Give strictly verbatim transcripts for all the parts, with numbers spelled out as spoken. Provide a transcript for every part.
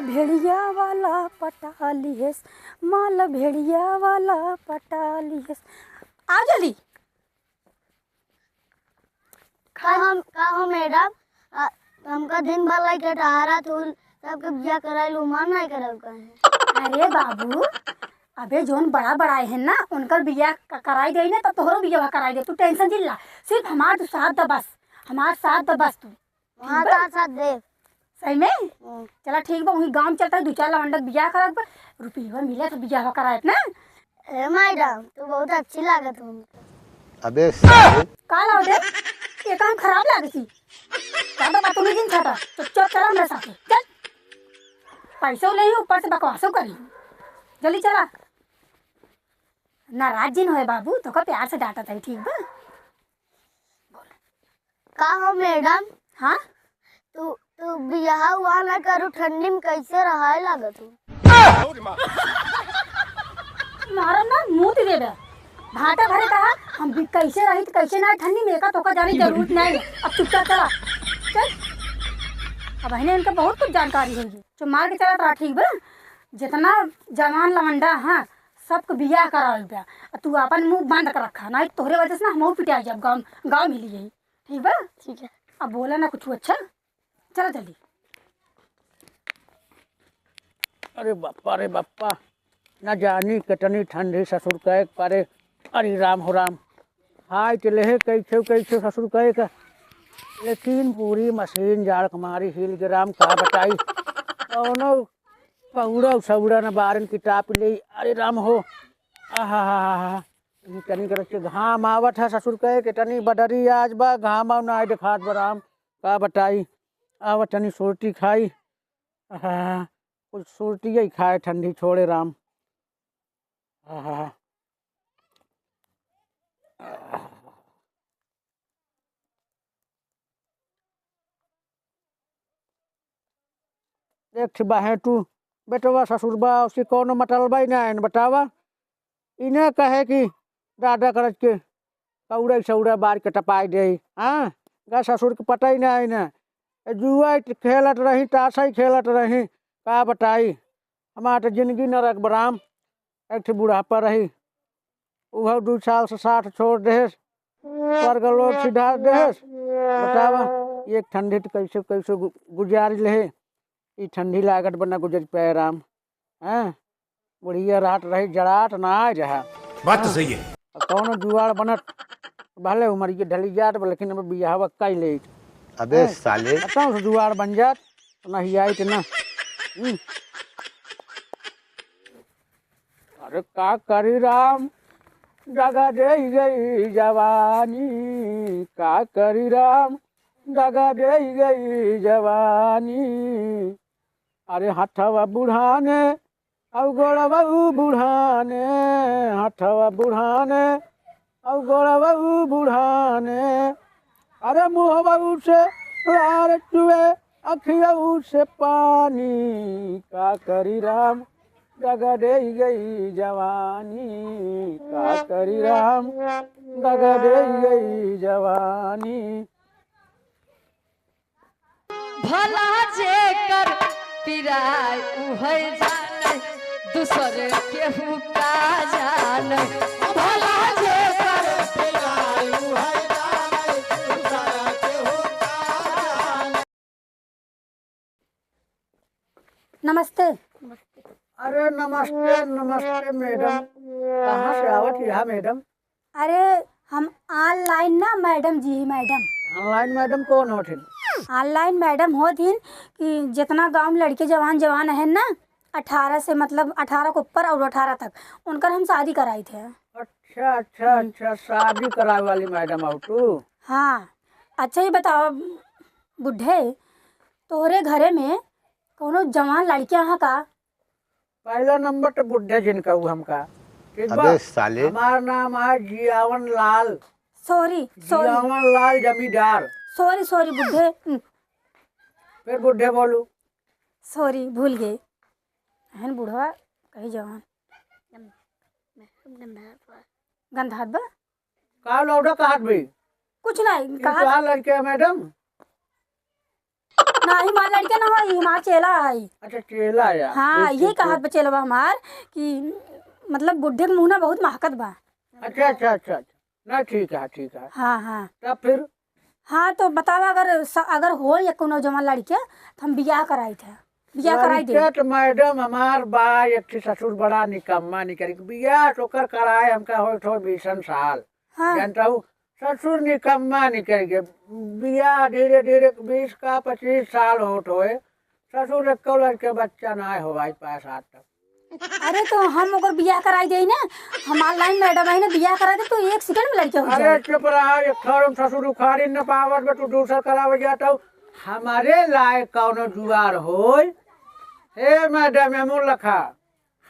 भेड़िया वाला पटा लिहेस, माल भेड़िया वाला पटा लिहेस। आओ जल्दी। का हम, का हो मैडम, आ, हमका दिन भर लइके टहरा तू सबके बियाह कराइल, उमर नहीं करब कहे। अरे बाबू, अबे जौन बड़ा बड़ा है ना, उनकर बियाह क-, कराई देई ना, तब तोहरो बियाह कराई दे, तू tension जिन ला। सिर्फ हमार तू साथ द बस, हमार साथ द बस तू। हाँ, ठीक बा? साथ, साथ दे। सही में? हम्म। चला ठीक बा, वहीं गाँव चलता है, दू चार लवंडा के बियाह कराए पर रुपया मिले तो बियाह कराए ना। ए मैडम, तू बहुत अच्छी लागत हो। अबे साले। का लाओ दे? ये काम खराब लागे छी। का बा, तू नहीं छाटा, चुपचाप चला हमरा साथे, चल। पैसो ले ही, ऊपर से बकवासो करी। जल्दी चला। नाराज जिन होए बाबू, तोका प्यार से डांटत है, ठीक बा? का हो मैडम? हाँ? तू, तू बियाह हुआ ना करू, ठंडी में कैसे रहाए लागत हो? मारम ना, मुंह दे दे। भाटा भरे कहा, हम भी कैसे रही, कैसे ना ठंडी में, एका तोका जाने जरूरत नहीं है। अब चुपचाप चला, चल। अब इन्हें इनका बहुत कुछ जानकारी होगी। जो मार के चला तो ठीक बा, जितना जवान लवंडा, हाँ, सबके बियाह करावल बा। आ तू अपन मुंह बंद कर रखा, नहीं तोहरे वजह से ना हमहू पिटाई जाब, गाँव, गाँव मिली यही। ठीक बा? ठीक है। अब बोला ना कुछ अच्छा, चला जल्दी। अरे बाप्पा रे बाप्पा, न जानी कितनी ठंडी ससुर कहे पारे। अरे राम हो राम, हाय चले है कैसे कैसे ससुर कहे का, लेकिन पूरी मशीन जाड़ कमारी हिल के राम का बताई। कौनो पौड़ा सौड़ा न बारन की टाप ले। अरे राम हो, आहा, तनी करके घाम आवत है ससुर कहे के, तनी बदरी आज बा, घाम आव ना देखात बा राम, का बताई। आवा तनी सुरती खाई। आहा, कुछ सुरती ही खाए, ठंडी छोड़े राम। आहा। देख बाहे तू, बेटवा ससुरबा, उसकी कौनो मतलबा ही ना है, बतावा। इन्हें कहे कि दादा करज के कौड़ा सौड़ा बार के टपाई दे, हाँ? गा ससुर के पता ही ना है ना। ए जुआ ही खेलत रही, तासा ही खेलत रही, का बताई? हमार तो जिंदगी नरक बा राम। एक ठे बुढ़ापा रही, उहो दू साल से साथ छोड़ देहेस, स्वर्ग लोक सिधार देहेस। बतावा, एक ठंडी तो कैसे, कैसे गु-, गुजारी लेहे। ई ठंडी लागत बना गुजर पाए राम। हैं? बुढ़िया रात रही, जड़ात ना आ रहा। बात तो सही है। अब कौनो जुआड़ बनत, भले उमर के ढली जात, लेकिन अब बियाहवा कई ले। अबे हैं? साले। अब कौन से जुआड़ बन जात, तो नहीं आई तो ना। हम्म। अरे का करी राम, दगा दे गई जवानी, का करी राम, दगा दे गई जवानी। अरे हथवा बुढ़ाने, अउ गोड़वा उ बुढ़ाने, हथवा बुढ़ाने, अउ गोड़वा उ बुढ़ाने। अरे मुहवा उ से लार चुए, अखिया उ से पानी, का करी राम, दगा दे गई जवानी, का करी राम, दगा दे गई जवानी। भला जेकर पिराय उहै जानै, दूसर केहू का जानै। भला जेकर पिराय उहै जानै, दूसर केहू का जानै। नमस्ते। अरे नमस्ते, नमस्ते मैडम। कहाँ से आवत यहाँ मैडम? अरे, हम online ना मैडम जी, मैडम। Online मैडम कौन होत हिन? Online मैडम होत हिन कि जितना गाँव में लड़के जवान, जवान हैं ना, अठारह से, मतलब अठारह के ऊपर और अठारह तक, उनकर हम शादी कराई थे। अच्छा, अच्छा, हम्म। अच्छा, शादी करावे वाली मैडम हो तू? हाँ। अच्छा, ये बताओ बुढ़े, तोहरे घरे में कौनो जवान लड़कियां हैं का? पहला नंबर तो बुढ़े जिनका उ हमका। ठीक बा? अबे साले। हमार नाम है जियावन लाल। Sorry, sorry। जियावन लाल जमींदार। Sorry, sorry, बुढ़े। हम्म। फिर बुढ़े बोलू। Sorry, भूल गए। अहन बुढ़वा कही जवान। गंधात बा? का लौड़ा कहत भी? कुछ नहीं, ये कहा तोहार लड़के है मैडम? नाही, हमार लड़िका ना हो, ई हमार चेला है। अच्छा, चेला है। हाँ, ठीक, यही ठीक, कहत ठीक। बा चेलवा हमार कि मतलब बुढ़े के मुँह ना बहुत महकत बा। अच्छा, अच्छा, अच्छा, अच्छा। ना, ठीक है, ठीक है। हाँ, हाँ। तब फिर? हाँ, तो बतावा, अगर स-, अगर हो या कोनो जवान लड़िका, तो हम बियाह कराई थे, बियाह कराई दे। लड़िका तो मैडम हमार बा, एक ठे ससुर बड़ा निकम्मा निकरी, बियाह तो ओकर कराए हमका होत हो बीसन साल। हाँ। जानता हूँ, ससुर निकम्मा निकल गए। बियाह धीरे धीरे बीस का पच्चीस साल होत होए, ससुर एक्को लड़के बच्चा ना हो भाई पास आज तक। अरे तो हम ओकर बियाह कराई देई ना, हमार लाइन मैडम है ना, बियाह कराई दे तो एक सेकंड में लड़के हो अरे जाए। चुप रहा, एक ठो हम ससुर उखाड़ी न पावत बा, तू दूसर करावे जात हो। हमरे लायक कौनो जुआर होय? हे मैडम, एमू लखा,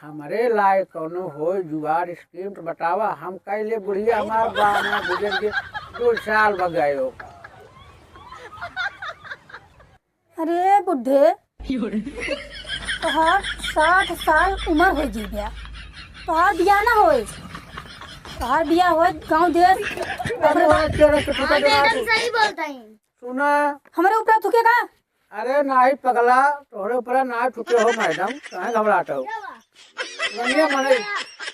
हमरे लायक कौनो होय जुआर स्कीम तो बतावा, हम कैले बुढ़िया हमार बाना गुजर के दो साल भ गए हो। अरे बुढ़े, तोहार साठ साल उमर हो गई बा, तोहार बियाह ना होए, तोहार बियाह होए गाँव देश। अरे बात कर रहे, तो हाँ, मैडम सही बोलता है। सुना। हमरे ऊपर थूके का? अरे नाही पगला, तोहरे ऊपर ना थूके हो मैडम, काहे घबरात हो? रनिया मने,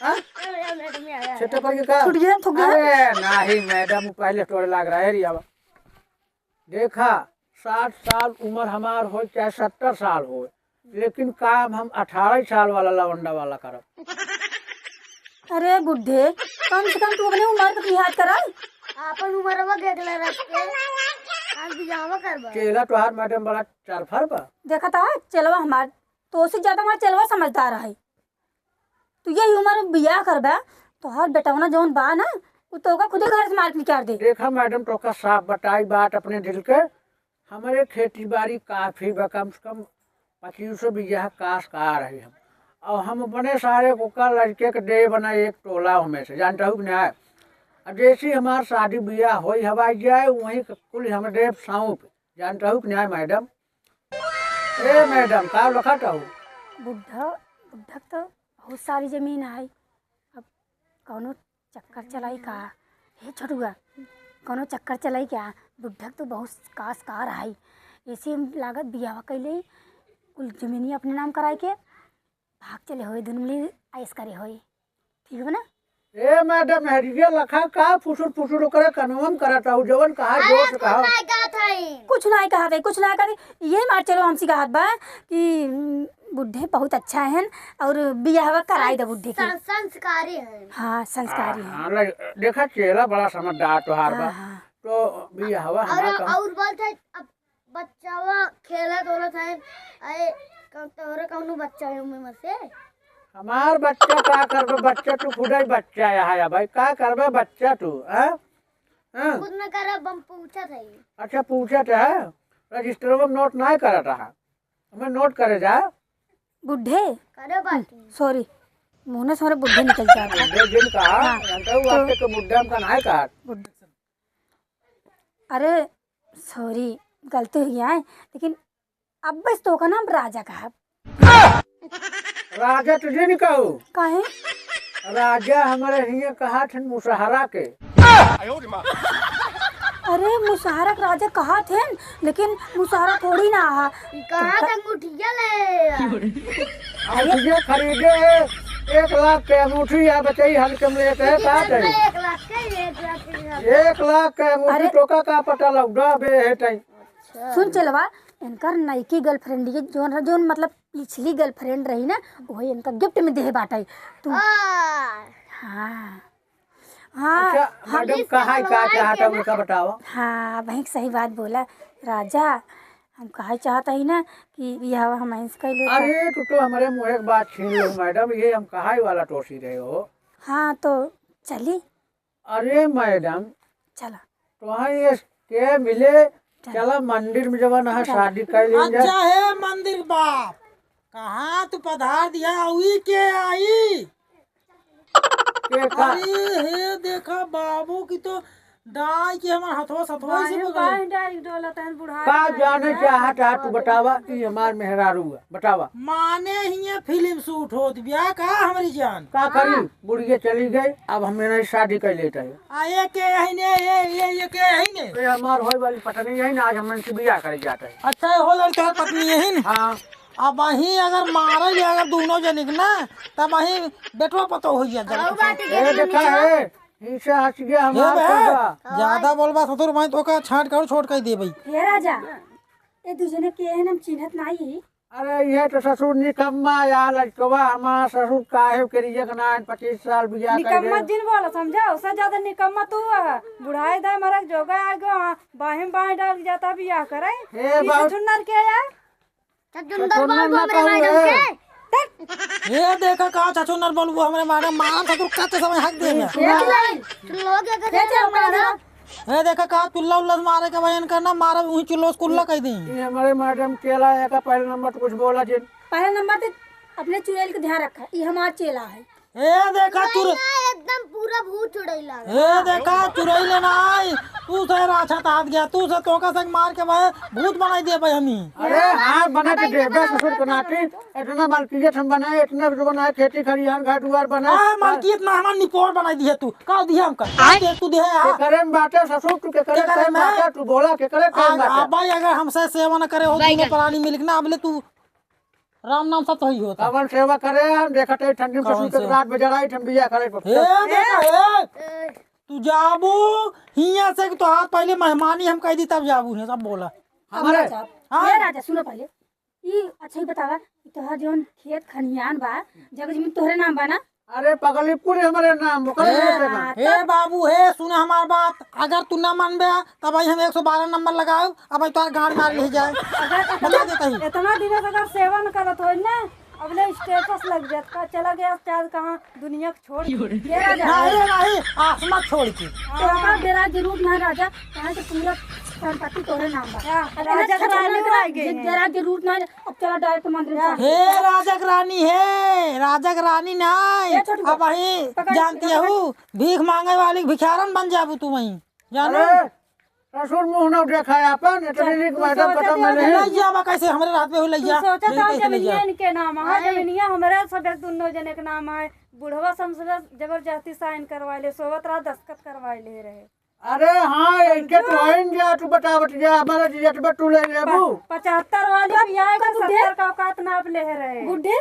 हाँ? छेटे पर के का? छूट गया, थूक दिया। अरे नाही मैडम, पहले तोड़े लाग रहा है रियावा। देखा, साठ साल उमर हमार हो चाहे सत्तर साल हो, लेकिन काम हम अठारह साल वाला लवंडा वाला करब। अरे बुढ़े, कम से कम तू अपने उमर के लिहाज करा। आपन उमरवा के अगला रख के हम बियाहवा करबा। चेला तोहार मैडम बड़ा चरफर बा। देखा था चेलवा हमार, तो से ज्यादा हमार चेलवा समझदार है। तू यही उमर में बियाह करबा, तोहार बेटवना जौन बा ना, उ तोका खुदे घर से मार के निकाल दे। देखा मैडम, तोका साफ बताई बात अपने दिल के, हमरे खेती बाड़ी काफी बा, कम से कम पच्चीस सौ बीघा कास का रही हम। और हम अपने सारे ओकर लड़के के देब ना एक तोला ओमे से, जानता हूँ कि नहीं? अब जैसी हमार शादी बियाह होई हवाई जाए, वहीं के कुल हम देब सौंप, जानता हूँ कि नहीं मैडम? ए मैडम, का लखत हूँ? बुढ़ा, बुढ़ा तो बहुत सारी जमीन है, अब कौनो चक्कर चलाई का? हे छोटुआ, कौनो चक्कर चलाई क्या? बुढ़क तो बहुत कास कार है, इसी लागत बियाह कैले कुल जमीनी अपने नाम कराए के भाग चले होए, दुनू मिली ऐश करे होए, ठीक बा ना? ए मैडम, हेरिया लखा का फुसुर फुसुर ओकरे कनवा में करत हऊ, जवन कहा अरे, जोर से कुछ कहा। नाय कहत हई। कुछ नाय कहत हई, कुछ नाय कहत हई। ये मार चलो हमसे कहत बा कि, उम, बुढ़े बहुत अच्छा हन और बियाहवा कराई दे बुढ़े के। सं-, संस्कारी हन। हाँ, संस्कारी हन। हाँ, ले, देखा चेला बड़ा समझदार तोहार बा। हाँ, हाँ। तो बियाहवा और, हमार कहा। और बोलत है, अब बच्चावा खेलत होलत है, अरे, क-, तोहरे कौनो बच्चा है उनमें में से? हमार बच्चा का करबे, बच्चा तू खुदे बच्चा है भाई, का करबे बच्चा तू, हैं? हाँ। कुछ न करब, हम पूछत हई। अच्छा, पूछत है, रजिस्टरवा में नोट नाय करत है, हमें नोट करे जा। बुढ़े। करे बाटी। सॉरी, मुँह से हमारे बुढ़े निकल जाता। बुढ़े जिन कहा, हाँ, जानता हूँ, तो आपके तो बुढ़े हमका नाय कहा। बुढ़े। अरे, सॉरी, गलती हो गया है, लेकिन अब बस तोका नाम राजा कहब। राजा तुझे नहीं कहू। काहे? राजा हमारे हिये कहा थे मुसहरा के। अरे, मुसहरा के राजा कहा थे, लेकिन मुसहरा थोड़ी ना आहा। ई कहा तो अंगूठिया ले। अंगूठिया खरीदे एक लाख के अंगूठी या बचाई हल्के में लेते हैं, का कही? एक लाख के, एक लाख के। एक लाख के अंगूठी अरे। तोका का पता लग बे है टाइम। सुन चेलवा, इनकर नईकी गर्लफ्रेंड, ये जोन, जोन मतलब पिछली गर्लफ्रेंड रही ना, वही इनका गिफ्ट में देहे बाटे। तू आ। हाँ। हाँ, अच्छा, हम मैडम, कहा है, का चाहता है, उनका बताओ। हाँ, वही सही बात बोला राजा। हम कहा चाहता ही ना कि यह हम ऐसे कर लेते। अरे, तू तो हमारे मुँह एक बात छीन लो मैडम, ये हम कहा वाला टोसी रहे हो। हाँ, तो चली। अरे मैडम, चला। तोहार ये के मिले, चला। चला मंदिर में जवन है, चला। शादी कर ली जाए। अच्छा हे मंदिर बाप, कहाँ तू पधार दिया, उही के आई? के का? अरे हे देखा बाबू की तो डाई के हमार हथवा सथवा से बाहें बगल। बाहें डाई डोलत हन बुढ़ाई का डाई जाने के। चाहत है, तू बतावा, ई हमार मेहरारू है, बतावा। माने हिये फिल्म शूट होत बिया का हमरी जान? का करी, हाँ। बुढ़िया चली गई, अब हम इन्हें शादी कर लेते हैं। आ, ये के यही ने, ये, ये, ये के यही ने? ये हमार होए वाली पत्नी यही ना, आज हम इनसे बियाह करे जाते हैं। अच्छा, हो जाए तोहर पत्नी यही ने? हाँ। अब वहीं अगर मारे ले अगर दोनों जनिक ना, तब वहीं बेटवा पतो हो जाए जरा। और बात ये ये देखा नहीं है, इनसे हंस गया हे हमार बे, पैसा। ज्यादा बोलबा ससुर, मैं तोका छांट कर छोट कर देबई। हे राजा, ए दू जने के हैं, हम चिन्हत नाई। अरे, ये तो ससुर निकम्मा यार, लड़कवा हमार ससुर काहे के रिया के ना, पच्चीस साल बियाह कर निकम्मा गए। जिन बोला, समझा? उससे ज्यादा निकम्मा तू है। बुढ़ाई दे मरक जोगा आ गयो, हाँ, बाहें बाहें डाल के जाता बियाह करे। हे ई बाप। छछुन्नर के है? छछुन्नर छछुन्नर बोलबो ना हमरे कहू मैडम है। के। ये देखा का छछुन्नर बोलबो हमरे मैडम, मारम ससुर कच्चे समय हक दे में। ये चुनाव, चुनाव के अगर ये चल हमारा। ए देखा का चुल्ला उल्ला से मारे के बहन का ना मारे, उही चुल्ला से कुल्ला कह दी। ये हमारे मैडम चेला है का, पहले नंबर तो कुछ बोला जिन। पहले नंबर ते अपने चुड़ैल के ध्यान रखा, ये हमार चेला है। ए देखा चुर- चुड़ैल ना, एकदम पूरा भूत चुड़ैल लागे। ए देखा चुड़ैल ना आई, तू से राछा तात गया, तू से तोका से मार के भाई भूत बनाई दे भाई हमी। अरे हाँ, बना के दे, बे ससुर के नाती। इतना मलकियत हम बनाए, इतना जो बनाए, खेती खलिहान, घर दुआर बनाए। आ, मलकियत ना, हमार निपोर बनाई दिहे तू। का दिहे हमका? का दे तू दिहे, आ? केकरे में बाटे ससुर, तू केकरे केकरे में में? बाटे, तू बोला, केकरे आ, में बाटे? आ, भाई, अगर हमसे सेवा न करे हो, दोनों प्राणी मिलके ना, अबले तू राम नाम सब सही होता। कवन सेवा करे, हम देखत है, ठंडी में कवन ससुर के सेवा? रात में जराई, हम बिया करे। हे, देखा, हे, तू जाबू, हियां से कि तोहार पहले मेहमानी हम कह दी, तब जाबू, है सब बोला। हमारे? अब राजा, हाँ? ये राजा, सुनो पहले। ई अच्छा ही बतावा कि तोहार जौन खेत खनियान बा, जगह जमीन तोहरे नाम बा ना? अरे पगली, पूरे हमारे नाम, ओकरे हे, नाम पे बा। हे बाबू, हे सुन हमार बात, अगर तू ना मानबे तब भाई हम एक सौ बारह नंबर लगाओ, अब भाई तोहार गांड मार ले जाए। अगर बता देता ही। इतना दिन से अगर सेवा न करत होई ना, अबले स्टेटस लग जात का, चला गया चाँद कहाँ दुनिया छोड़ के। ये राजा। नहीं, नहीं, आसमान छोड़ के। तोहका डेरा जरूर ना राजा, कहाँ से पूरा संपत्ति तोहरे नाम बा। हाँ, इतना राजा के रानी छछुन्नर आ गई है। डेरा जरूर ना, अब चला direct मंदिर में। हे राजा के रानी, हे राजा के रानी नहीं। ए छोटू, अब वही पकड़, जानती पकड़। हूँ, भीख मांगे वाली भिखारन बन जाबू तू वहीं, जानो? अरे, ससुर मुंह न देखा है अपन, इतनी चल, नीक तू मैडम सोचा पता था मिले। जब नहीं जाबा कैसे हमरे रात में हो तू लइया, सोचा नहीं था कैसे जब लइया? इनके नाम है, जब इनके हमरे सब एक दोनों जने के नाम है, बुढ़वा से हमसे जबरदस्ती साइन करवा ले, सोवत रात दस्तखत करवा ले रहे। अरे हाँ, इनके समझो? तो आइन जा, तू बतावत जा, हमारा जियत बा, तू ले लेबू। प-, पचहत्तर वाली तब, बियाह तब के बुढ़े? सत्तर का औकात नाप ले रहे। बुढ़े?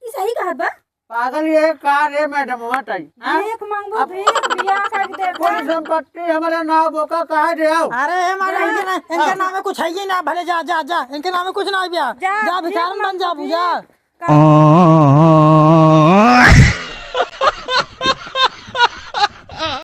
ई सही कहत बा? पागल ये का रे मैडम, हट आई, हाँ? भीख मांगबू, अब भीख, बियाह करके देखा। पूरी संपत्ति हमारे नाम बोका काहे दे आओ? अरे हे मैडम, इनके ना, इनके हाँ। नाम में कुछ है ही ना, भले जा, जा, जा, इनके नाम में कुछ ना है बिया। जा, जा, भीख भिखारन बन जा, मांगबू, बुझा। भीख।